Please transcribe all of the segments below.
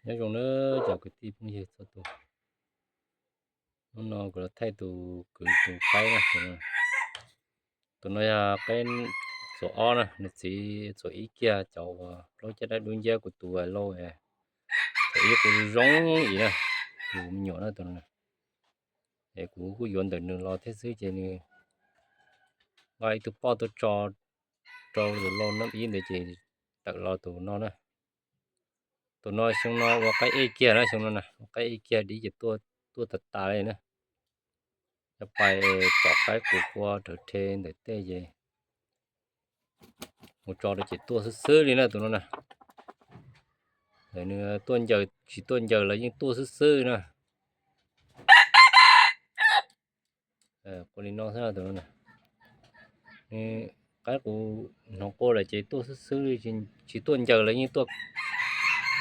Nyob zoo na cov kwv tij phooj ywg txhua tus. Hnub no kuv los thaij tus kwv tus qaib na. Tus no yog qaib txuas ob na, nws txiv txuas ib kiag, cov uas plaub caj dab dub nciab kuv tus lauj, txuas ib qus zoo ib na, tus me nyuam na tus no. Es kuv kuj yuav ntawm nws los thiab xwb ces nws nqa ib tug poj tuaj tso rau tus lauj nab ib ntawd ces tawm los tus no na. Tus no xyoo no ua qaib ej kiag na, xyoo no na ua qaib ej kiag dib ces tuaj tas tas li na. Yog pais tom qaib qus qua rawv rhe ntawm tej ces mus tso rau ces tuaj xwb xwb li na tus no na. Nws tuaj ncaws tsis tuaj ncaws los yeej tuaj xwb xwb na. Qua li no xwb tus no. Qaib qus hnov qua lawm ces tuaj xwb xwb li, tsis tuaj ncaws los yeej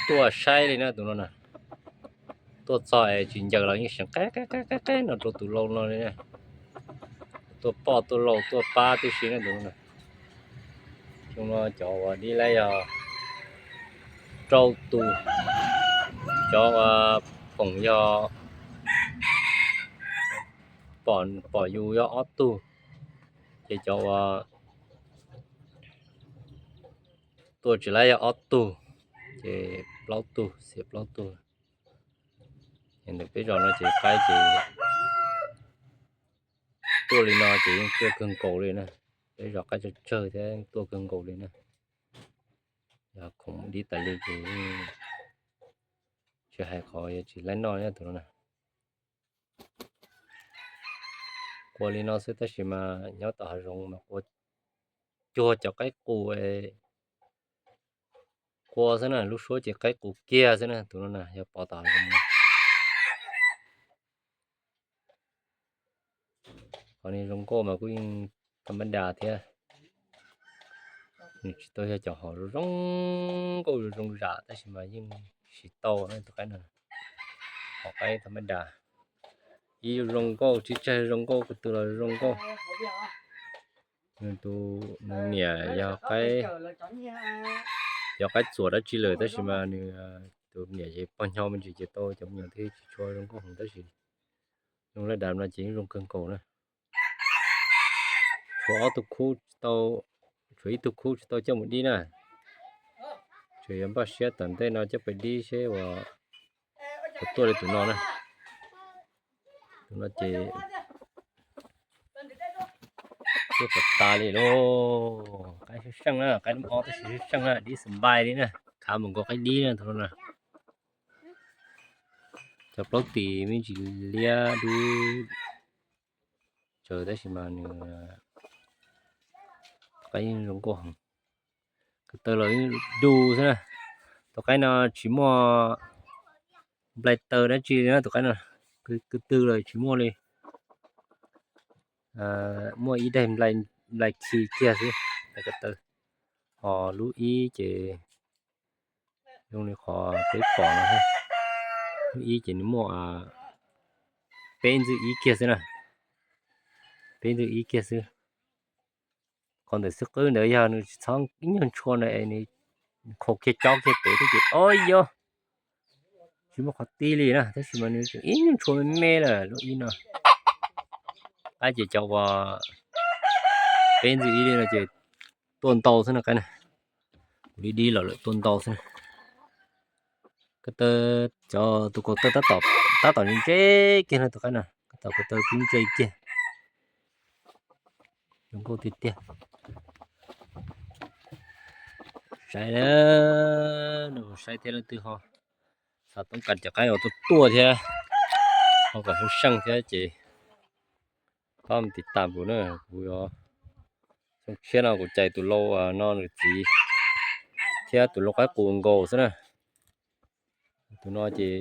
tuaj saib li na tus no na. Tuaj txog es tsis ncaws los yeej seev qeb qeb qeb qeb no rau tus lauj no li na. Tuaj poj tuaj lauj tuaj pab tib si na tus no na. Xyoo no cov uas dib laib yog rau tus, cov uas phoom yog pom yus yog ob tug, ces cov uas tuaj tsis laib yog ob tug, ces plaub tug, xiam plaub tug. Ces ntawm peb zos no ces qaib ces tuaj li no ces yeej tuaj kawg nkaus li na. Peb zos qaib tsawg tsawg thiab tuaj kawg nkaus li na. Yog khoom dib tas li ces tsis hais qhov yuav tsis laib noj tus no na. Qua li no xwb tab sis mas nyob tom hav zoov mas qua cuag cov qaib qus qua xwb na, lub suab ces qaib qus kiag xwb na tus no na, yog pov tom hav zoov na. Qhov ni zoo nkauj mas kuj yeej tham mab das thiab. Nws tsis tau yog cov hom zoo nkauj zoo zam tab sis mas yeej siv tau na tus qaib no. Hom qaib tham mab das, ib zoo nkauj, tsib tsaig zoo nkauj, ko tw los zoo nkauj. Nws tus, nws niam yog qaib, yog qaib txuas dab tsi lawm tab sis mas nws tus niam ces pog nyo me ntsis ces tau cov me nyuam thiaj tsis tshua zoo nkauj heev tab sis zoo laj das no ces yeej zoo kawg nkaus na. Tshuav ob tug khub tsis tau, tshuav ib tug khub tsis tau coj mus dib na. Tseem yuav npaj siab tom ntej no coj pais dib seb uas puas tuaj li tus no na. Tus no ces tuaj tas tas li lauj. Qaib seej seej na, qaib lub ob tab sis seej seej na, dib xas npais li na, khav mus nkaus qaib dib na tus no na. Cov plaub tis me ntsis liab dub tsawv tab sis mas nws qaib yeej zoo nkauj heev. Ko taw los yeej du xwb na. Tus qaib no tsis muaj nplai taw dab tsi li na, tus qaib no ko tw los tsis muaj li. Muaj ib daim nplai khi kiag xwb, ko taw. Ho lub ib ces zoo li qhov peb pom no, lub ib ces nws muaj peb ntxwg ib kiag xwb na, peb ntxwg ib kiag xwb. Qhov ntawm xwb qwb ntawd yog nws tsis txhob ib nyuag ntshua na es nws khaus kiag tsob kiag pem thiab ces o yog tsis muaj qhov tib li na, tab sis mas nws tseem ib nyuag ntshua me me lawm lub ib no. Qaib ces cov uas peb ntxwg ib li no ces tuaj ntau xwb na qaib na. Kuv li dib los lawm tuaj ntau xwb na. Ko taw, cov tus ko taw tab tom ntse kiag no tus qaib no, ko taw ko taw kub ntse kiag. Zoo nkauj tiag tiag. Saib, saib thiab leej twg ho xav toob kas cov qaib uas tuaj tuaj thiab ho kom seej seej thiab ces pab mus tiv tam kuv na, kuv yuav, xyoo tshiab no kuv cais tus lau no nws txiv thiab tus lau qaib qus nkaus xwb na. Tus no ces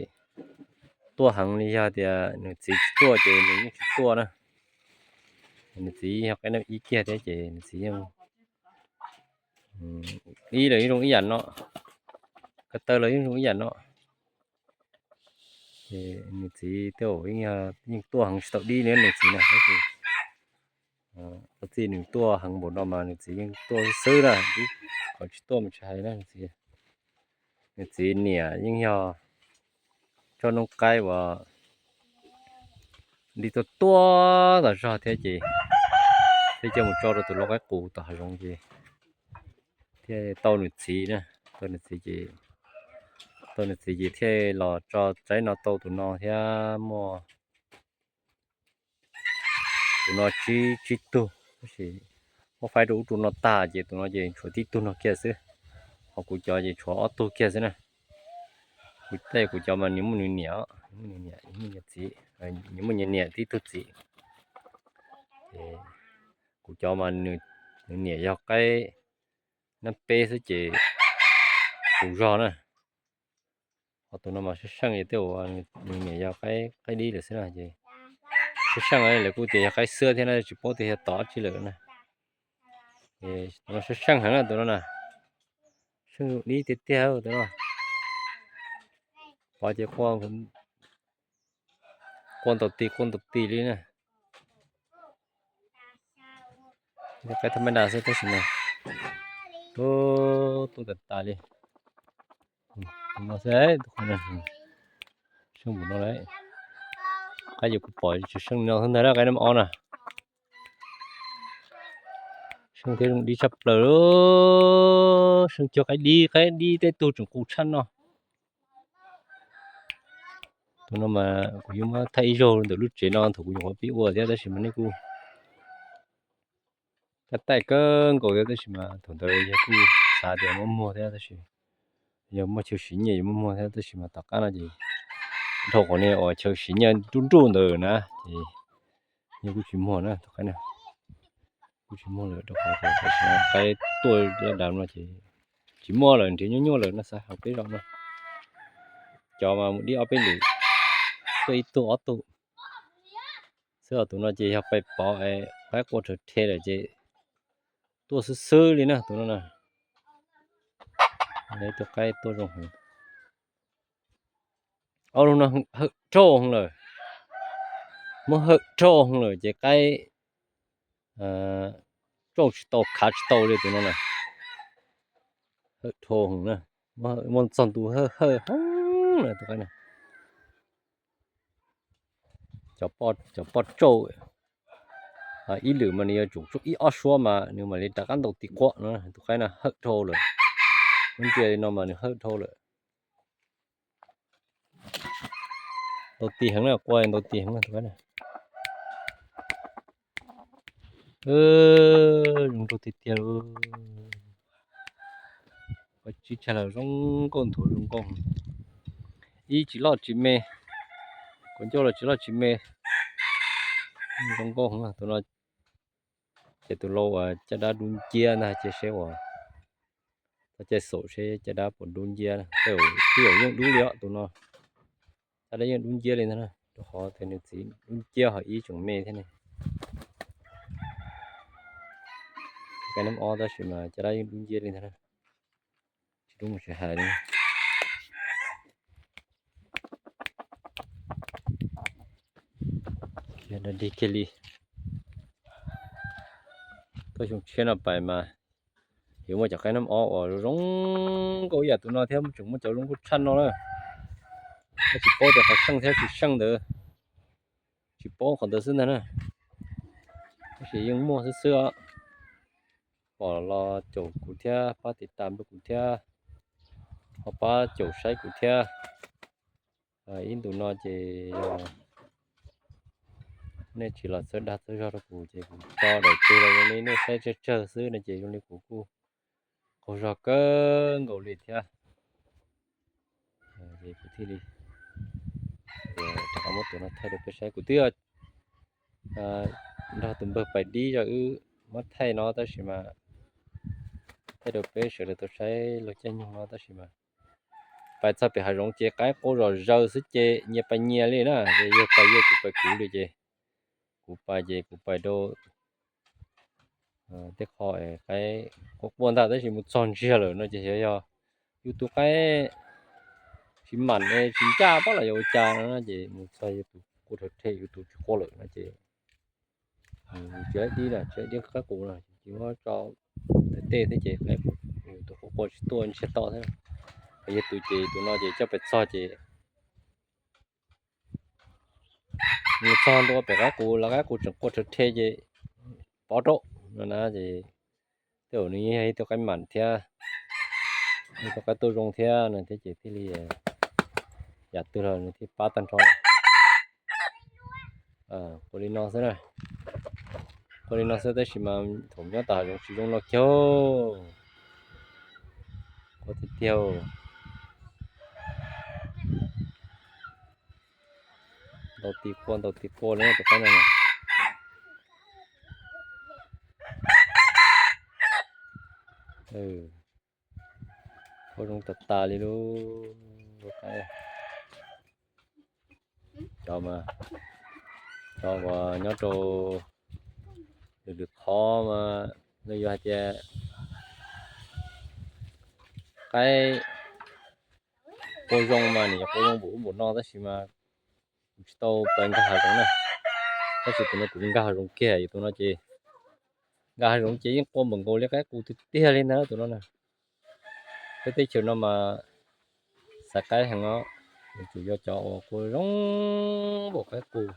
tuaj heev li, yog tias nws txiv tsis tuaj ces nws yeej tsis tuaj na. Nws txiv yog qaib nab ib kiag thiab ces nws txiv yeej, ib los yeej zoo ib yam no, ko taw los yeej zoo ib yam no. Nws txiv tej zaum yeej tuaj heev tsis tau dib li nws txiv na, tab sis txij nws tuaj heev npaum no mas nws txiv yeej tuaj xwb na, qhov tsis tuaj mas tsis hais na. Nws txiv niam yeej yog roj noob qaib uas li tuaj tuaj tas zog thiab ces thiaj coj mus tso rau tus lau qaib qus tom hav zoov ces thiaj tau nws txiv na, tau nws txiv ces, tau nws txiv ces thiaj los tso tsaib no tau tus no thiab muaj tus no tsib, tsib tug, tab sis muab faib rau ub rau no tag ces tus no ces tshuav tib tug no kiag xwb, ho kuv cov ces tshuav ob tug kiag xwb na. Kuv tej kuv cov mas nws muaj nws niam, nws muaj nws niam, nws muaj nws txiv, nws muaj nws niam tib tug txiv. Kuv cov mas nws niam yog qaib nab peb xwb ces kuv zog na. Ho tus no mas seej seej, tej uas nws niam yog qaib dib lawm xwb na ces seej seej, lawv kuj tias yog qaib xwb thiab na, tsis paub tias yog tom dab tsi lawm na. Tus no seej seej heev na tus no na, seej dib tiag tiag tus no. Pov ces quaj ntaus tis quaj ntaus tis li na. Qaib thaj mab das xwb tab sis mas tuaj tas tas li. Tus no xwb, seej npaum no lawm. Qaib ces kuv pom tsis seej no xwb ntag na, qaib nab ob na. Seej thiab zoo dib tshaj plaws, seej cuag qaib dib, qaib dib tej tug tseem qus tshaj no. Tus no mas kuv yeej muab thaij ib zaug ntawm lub tsev no thaum kuv nyuam qhuav pib ua thiab tab sis mas nej kuj kab taij kawg nkaus thiab tab sis mas thaum ntawd yog kuj xav tias muab muag thiab tab sis yog muaj chaw siv nyiaj yuav muab muag thiab tab sis mas tom qab no ces dhau qhov niag uas chaw siv nyiaj nruj nruj ntawd na ces yog kuj tsis muag na, tom qab no kuj tsis muag lawm rau qhov tias tam sim no qaib tuaj lab dav no ces tsis muaj lawm, nrhiav nyuaj nyuaj lawm no xav hauv peb zos no. Cov mas mus dib ob peb lwm, tuaj ib tug ob tug xwb, tus no ces yog pais pov qaib quaj rhawv rhe lawm ces tuaj xwb xwb li na tus no na. Ib tug qaib tuaj zoo heev. Ob lub no hawm rhau heev lawm, muab hawm rhau heev lawm ces qaib tsauj tsis tau khav tsis tau li tus no na. Hawm rhau heev na, muaj txog ntu hawm hawm heev na tus qaib na. Cov poj tsauj ib lwm mas nws yuav tsum tsauj ib ob suab mas nws mam li rov qab ntaus tis quaj no, tus qaib no hawm rhau lawm. Lub ntsia li no mas nws hawm rhau lawm. Ntaus tis heev na, quaj ntaus tis heev na tus qaib na. Zoo nraug tiag tiag. Qhov tsis tshaj lawm zoo nkauj nthuav zoo nkauj. Ib tsis loj tsis me, kuv ncauj los tsis loj tsis me. Zoo nkauj heev tus no. Ces tus lau uas caj dab dub nciab ntag, cia seb uas txog caij xaum seb caj dab puas dub nciab. Twb yog yeej dub li os tus no. Caj dab yeej dub nciab li ntag na, rau qhov tias nws txiv dub nciab ho ib tseem me thiab ne. Qaib nab ob tab sis mas caj dab yeej dub nciab li ntag na. Tsis dub mus tsis hais li. Dig kiag li. Koj xyoo tshiab no pais mas yuav muaj cov qaib nab ob uas zoo nkauj ib yam tus no thiab tseem muaj cov zoo nkauj tshaj no na. Koj tsis paub tias qhov seej thiab tsis seej ntawd, tsis paub qhov ntawd xwb ntag na. Tab sis yeej muaj xwb xwb os. Pom los caum kuv thiab pab tiv tam rau kuv thiab, ho pab caum saib kuv thiab. Ib ntus no ces yog nej tsis los txhawb dag txhawb zog rau kuv ces kuv tso daim twg los zoo li nej saib tsawg tsawg xwb no ces zoo li kuv kuj qaug zog kawg nkaus li thiab. Ces kuv thiaj li rov qab muab tus no thaij rau peb saib. Kuv twb yog nrog tus npawg pais dib zog wb muab thaij no tab sis mas thaij rau peb sawv daws tau saib lub caij nyoog no tab sis mas pais txog pem hav zoov ces qaib quaj zom zaws xwb ces nyias pais nyias li na, ces yawg pais yawg kuv pais kuv li ces kuv pais ces kuv pais rau tej qho qaib quaj quaj ntag tab sis mus txog ntsiag lawm no ces xyov yog yus tus qaib tsis mam tsis ncaj pab los yog ua cas no ces mus txog yus tus quaj rhawv rhe yus tus tsis quaj lawm no ces tsis laib dib na, tsis laib dib qaib qus no ces muab tso tej tej thiab ces qaib yus tus quaj quaj tsis tuaj ntsiag to thiab. Yog tus ces tus no ces coj pais txog ces Nws txog ntua pem qaib qus, lawv qaib qus tseem qua rhawv rhe ces pov rau no na ces tej zaum nws yog ib tug qaib mam thiab, ib tug qaib tuaj zoo thiab no thiab ces thiaj li yam twg los nws thiaj pab tag nrho. Ua li no xwb na, ua li no xwb tab sis mas thaum nyob tom hav zoov tsis zoo no kiag. Ua tiag tiag. Ntau ti qua ntau ti qua li tus qaib no. Ua zoo tag tas li lub qaib. Cov mas, cov uas nyob rau lwm lwm qhov mas, los yog hais tias qaib qua zoo mas nws yuav qua zoo npaum ub npaum no tab sis mas kuv tsis tau pais nkag hav zoov na. Tab sis tus no kuv nkag hav zoov kiag, yus tus no ces nkag hav zoov ces yeej qua npaum nkaus li qaib qus tiag tiag li ntag tus no na. Peb teb chaws no mas xaiv qaib heev os, yuav tsum yog cov uas qua zoo npaum qaib qus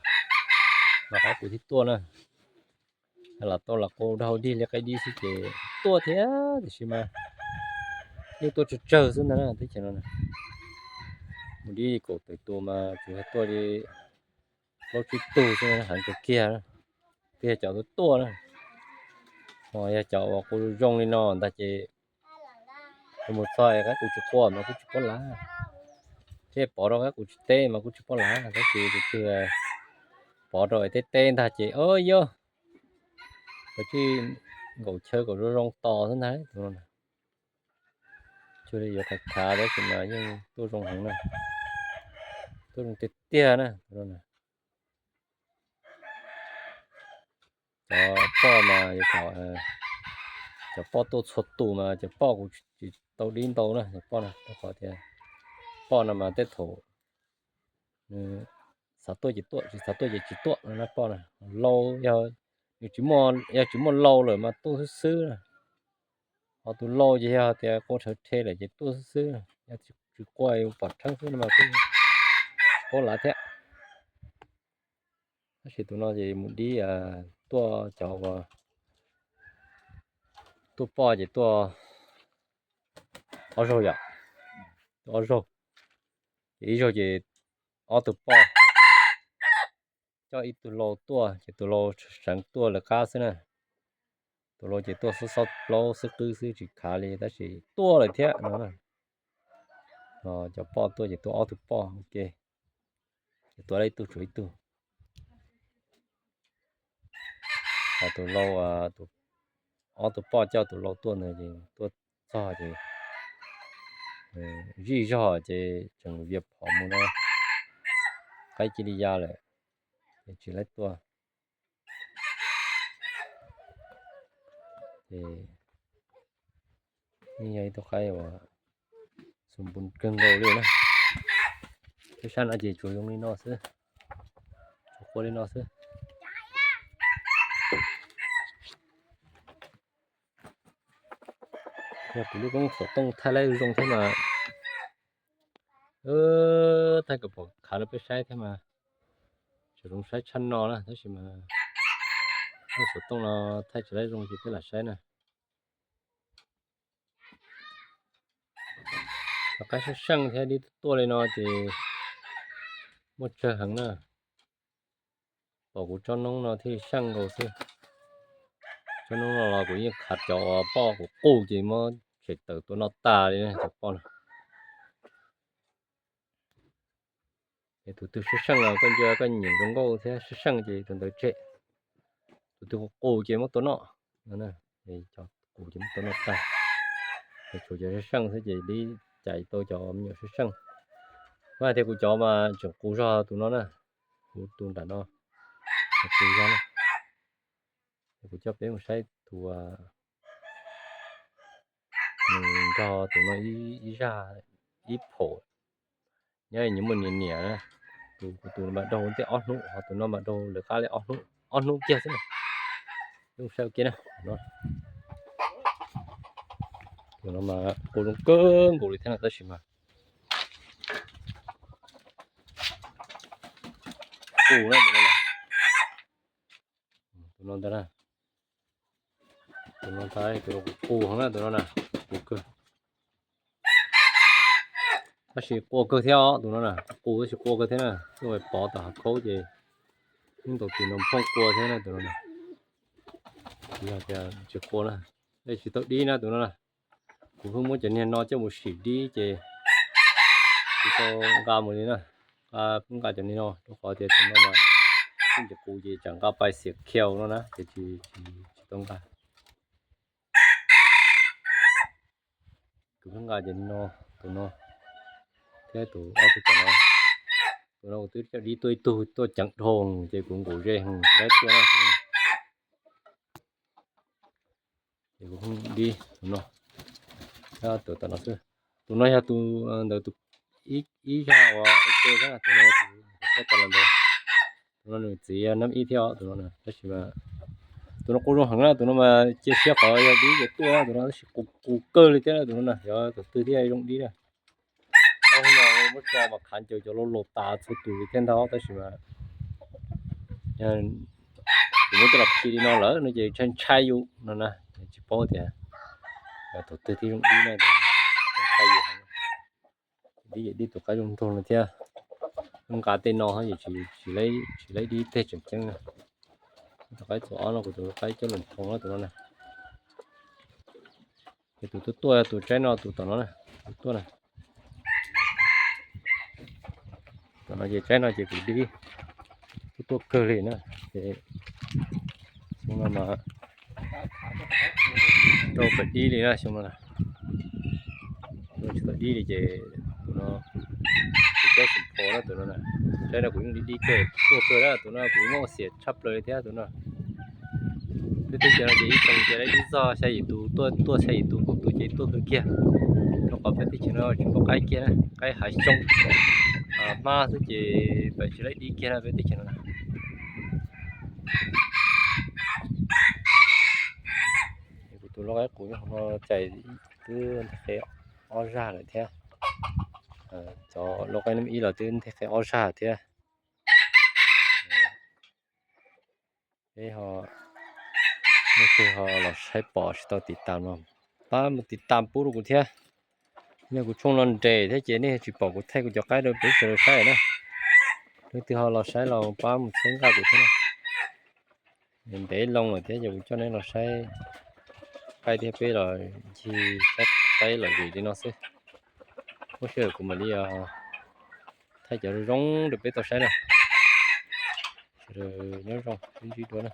mas qaib qus thiaj tuaj na. Lam tau lam qua dhau dig li qaib dib xwb ces tuaj thiab tiam sis mas yeej tuaj tsawg tsawg xwb ntag na teb chaws no. Mus dib kaum tawm tus mas tsuas yog tuaj li plaub tsib tug xwb, heev kawg kiag. Twb yog cov tuaj tuaj na, ho yog cov uas qua zoo li no ntag ces mus txog qaib qus tsis qua mas kuj tsis paub lav, thiab pov rau qaib qus tsis teb mas kuj tsis paub lav, tab sis tus twg pov rau es teb teb ntag ces o yog, koj tsij nkaum chaw kom zoo zoo tos xwb ntag tus no. Cuag li yuav khav khav tab sis mas yeej tuaj zoo heev na, tuaj zoo tiag tiag na. Cov poj mas yuav kom, cov poj tuaj txhua tus mas cov poj kuv tsis tau dib ntau na, cov poj na, rau qhov tias poj no mas tej thaum xav tuaj ces tuaj, tsis xav tuaj ces tsis tuaj no na poj na. Lau, yog tsis muaj lau lawm mas tuaj xwb xwb na. Ho tus lau ces yog tias qua rhawv rhe lawm ces tuaj xwb xwb, yog tsis qua pom rheeb xwb no mas kuj paub lav thiab. Tab sis tus no ces mus dib tuaj cov uas tuaj poj ces tuaj ob zaug yom, tuaj ob zaug, ces ib zaug ces ob tug poj coj ib tug lau tuaj ces tus lau seev tuaj lawv qab xwb na. Tus lau ces tuaj xob xob plaub xwb qwb xwb tsis khav li tab sis tuaj lawm thiab no. Cov poj tuaj ces tuaj ob tug poj ua ke, ces tua tau ib tug tshuav ib tug. Ho tus lau, ob tug poj coj tus lau tuaj ntawd ces tuaj txog ces zij zog ces tseem vias phom mus no, qaib cia li ya lawm, ces tsis laib tuaj. Ces yeej yog ib tug qaib uas xum npu kawg nkaus li na. Peb sab no ces tsuas zoo li no xwb, tsuas qua li no xwb. Yog kuv lub koob xov tooj thaij laib zoo thiab mas, thaij kom pom khav rau peb saib thiab mas, tseem zoo saib tshaj no na tab sis mas lub xov tooj no thaij tsis laib zoo ces peb lam saib na. Cov qaib seej seej thiab dib tuaj tuaj li no ces muaj tsawg heev na. Pom kuv tsob noob no thiaj seej nkaus xwb. Tsob noob no los kuv yeej khav cov uas poj kuv qus ces muab tshem tawm tua noj tas li na cov poj no. Es tus twg seej seej los koj ntsia koj nyiam zoo nkauj thiab seej seej ces tus ntawd tshem. Tus twg qus qus ces muab tua noj. Cov qus ces muab tua noj tag. Es tshuav cov seej seej xwb ces dib cais tau cov me nyuam seej seej. Mas hais tias kuv cov mas tseem qus zog tus no na, kuv tus nram no qus zog na. Kuv coj peb mus saib tus nws nrog tus no ib zaj ib phaum. Nyob nws muaj niam niam na, tus kuv tus mas daug ntej ob hnub, ho tus no mas daug lawv qab li ob hnub kiag xwb na. Peb mus saib ua ke na. Tus no mas qus zoo kawg nkaus li thiab no tab sis mas qus na tus no na. Tus no ntag na. Tus no ntag, tus no qus qus heev na tus no na. Qus kawg. Tab sis qua kawg thiab os tus no na, qus tab sis qua kawg thiab na, tuaj pov tom hav khaub ces yeej tau tus no phooj qua thiab na tus no na. Tsis yog tias tsis qua na, es tsis tau dib na tus no na. Kuv pheej muab cov niag no coj mus sim dib ces tsis tau nqa mus li na. Nqa, nqa cov niag no rau qhov tias tus no mas yeej tsis qus ces tsam nqa pais xiam khiaus no na ces tsis, tsis tau nqa. Kuv pheej nqa cov niag no, tus no thiab tus ob tug tom no. Tus no kuv twb coj dib tuaj ib tug tuaj ceev dhau ces kuv nkaum ze heev tsis laib tuaj na. Ces kuv pheej dib tus no, tus tom no xwb. Tus no yog tus ntawd tus ib zaj uas ua ke thiab tus no tus thiab tas los ntawd. Tus no nws txiv yog nab ib thiab os tus no na, tab sis mas tus no qus zoo heev na, tus no mas cia siab qhov yog dib ces tuaj na tus no, tab sis qus, qus kawg li thiab na tus no na, yog tus twg thiaj zoo dib na. Hnub no muab tso mas khav ncaws cov laus laus tas txhua tus li thiab ntag tab sis mas kuv muab coj los khi li no lawm no ces ntshai ntshai yus no na, tsis paub tias tus twg thiaj zoo dib na, ntshai yus heev. Dib, dib tus qaib zoo nraug no thiab, nqa tej no ces tsis, tsis laib dib teg tseem ceeb na. Tus qaib txuas ob no kuv tus qaib coj los thoo tus no na. Ces tus tuaj tuaj tus tsaib no tus tom no na, tus tuaj na. Tom no ces tsaib no ces kuv dib, tuaj tuaj kawg li na. Ces xyoo no mas rau pem dib li na xyoo no na. Tsis tau dib li ces tus no tus tsaib xum pho na tus no na. Tsaib no kuv yeej dib dib kawg tuaj kawg na tus no kuv muaj xiam tshaj plaws li thiab tus no. Peb teb chaws no ces ib xyoo ces laib dib txog xya yim tus, tuaj tuaj xya yim tus kaum tus ces tuaj kawg kiag. Rau qhov peb teb chaws no tsis pom qaib kiag na, qaib hav xyoob hmab xwb ces peb tsis laib dib kiag na peb teb chaws no na. Kuv tus lau qaib qus no cais twb nteg qe ob zag lawm thiab. Cov lau qaib nab ib los twb nteg qe ob zag thiab. Peb ho, leej twg ho los saib pom tsis tau tiv tas no, pab mus tiv tas pub rau kuv thiab. Yog kuv tshooj no nres thiab ces nej tsis pom kuv thaij kuv cov qaib rau peb sawv daws saib na. Leej twg ho los saib los pab mus txhawb nqa kuv thiab na. Ntev loo lawm thiab ces kuv coj neb los saib qaib thiab peb los ncig saib qaib lom zem li no xwb. Muaj sij hawm kuv mam li thaij cov zoo zoo rau peb tau saib na. Sawv daws nyob zoo, sib ntsib dua na.